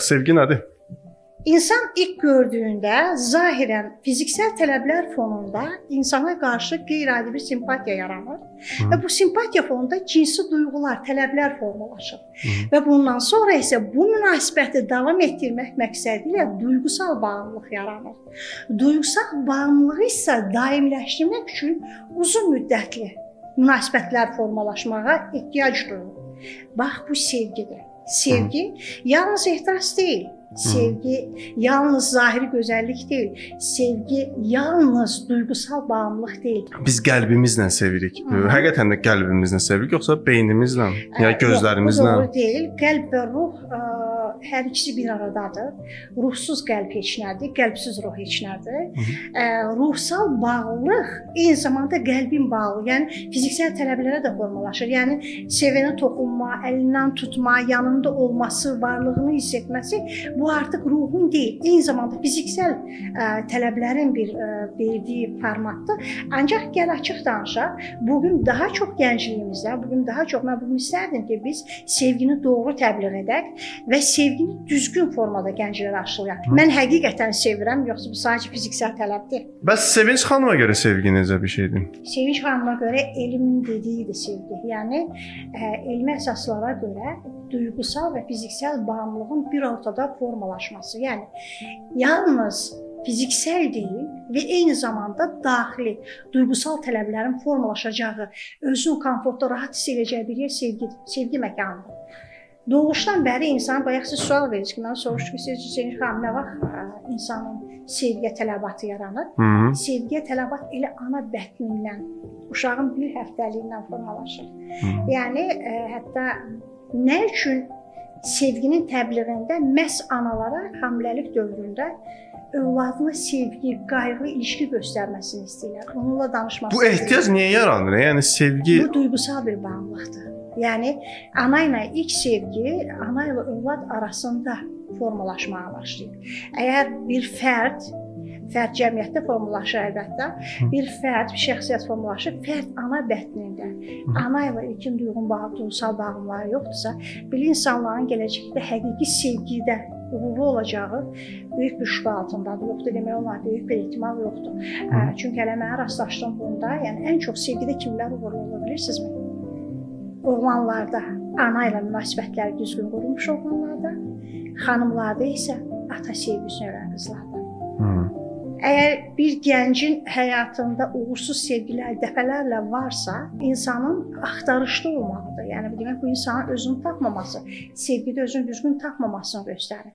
Sevgi nədir? İnsan ilk gördüyündə zahirən fiziksel tələblər fonunda insana qarşı qeyri-adi bir simpatiya yaranır. Hı. Və bu simpatiya fonunda cinsi duyğular, tələblər formalaşır. Hı. Və bundan sonra isə bu münasibəti davam etdirmək məqsədi ilə duyğusal bağımlılıq yaranır. Duyğusal bağımlılığı isə daimiləşdirmək üçün uzun müddətli münasibətlər formalaşmağa ehtiyac duyulur. Bax bu sevgidir. Sevgi yalnız ehtiras deyil. Sevgi yalnız zahiri gözəllik deyil. Sevgi yalnız duyğusal bağımlılıq deyil. Biz qəlbimizlə sevirik. Hı. Həqiqətən də qəlbimizlə sevirik, yoxsa beynimizlə, ya Yox, gözlərimizlə? bu doğru deyil. Qəlb və ruh hər ikisi bir aradadır. Ruhsuz qəlb heç nədir, qəlbsiz ruh heç nədir. Ruhsal bağlılıq eyni zamanda qəlbin bağlı, yəni fiziksel tələblərə də formalaşır. Yəni sevənə toxunma, əlindən tutma, yanında olması, varlığını hiss etməsi bu artıq ruhun deyil, eyni zamanda fiziksel tələblərin bir verdiyi formatdır. Ancaq gəl açıq danışaq. Bugün daha çox gəncliyimizdə, bugün daha çox mən bugün istərdim ki, biz sevgini doğru təbliğ edək və sevgini düzgün formada gənclərə aşılayaq. Hı. Mən həqiqətən sevirəm, yoxsa bu sadəcə fiziksel tələbdir. Bəs Sevinç xanıma görə sevgi necə bir şeydir? Sevinç xanıma görə elmin dediyidir sevgi. Yəni elmi əsaslara görə duyğusal və fiziksel bağımlılığın bir ortada formalaşması. Yəni yalnız fiziksel deyil və eyni zamanda daxili duyğusal tələblərin formalaşacağı, özünü komfortda rahat hiss edəcəyi bir yer sevgidir, sevgi məkanıdır. Doğuşdan bəri insan, bayaq siz sual verirsiniz ki, mən soruşdum ki, siz Sevinç xanım nə vaxt insanın sevgiyə tələbatı yaranır? Hı -hı. Sevgiyə tələbat elə ana bətnindən, uşağın bir həftəliyindən formalaşır. Hı. Yəni hətta nə üçün sevginin təbliğində məhz analara hamiləlik dövründə övladına sevgi, qayğı, ilişki göstərməsini istəyirlər. Onunla danışmasını Bu ehtiyac niyə yaranır? Yəni sevgi Bu duyğusal bir bağımlılıqdır. Yəni ana ilə ilk sevgi ana ilə övlad arasında formalaşmağa başlayır. Əgər bir fərd cəmiyyətdə formalaşır əlbəttə. Bir fərd, bir şəxsiyyət formalaşır. Fərd ana bətnində, ana ilə ilkin duyğun bağı, duyğusal bağımları yoxdursa, belə insanların gələcəkdə həqiqi sevgidə uğurlu olacağı böyük bir şübhə altındadır. Yoxdur demək olar, böyük bir ehtimal yoxdur. Çünki hələ mənə rastlaşdığım bunda, yəni ən çox sevgidə kimlər uğurlu ola bilirsinizmi? Oğlanlarda ana ilə münasibətləri düzgün qurulmuş oğlanlarda, xanımlarda isə ata sevgisini öyrənən qızlarda. Hı. Əgər bir gəncin həyatında uğursuz sevgilər dəfələrlə varsa, insanın axtarışda olmalıdır. Yəni bu demək bu insanın özünü tapmaması, sevgidə özünü düzgün tapmamasını göstərir.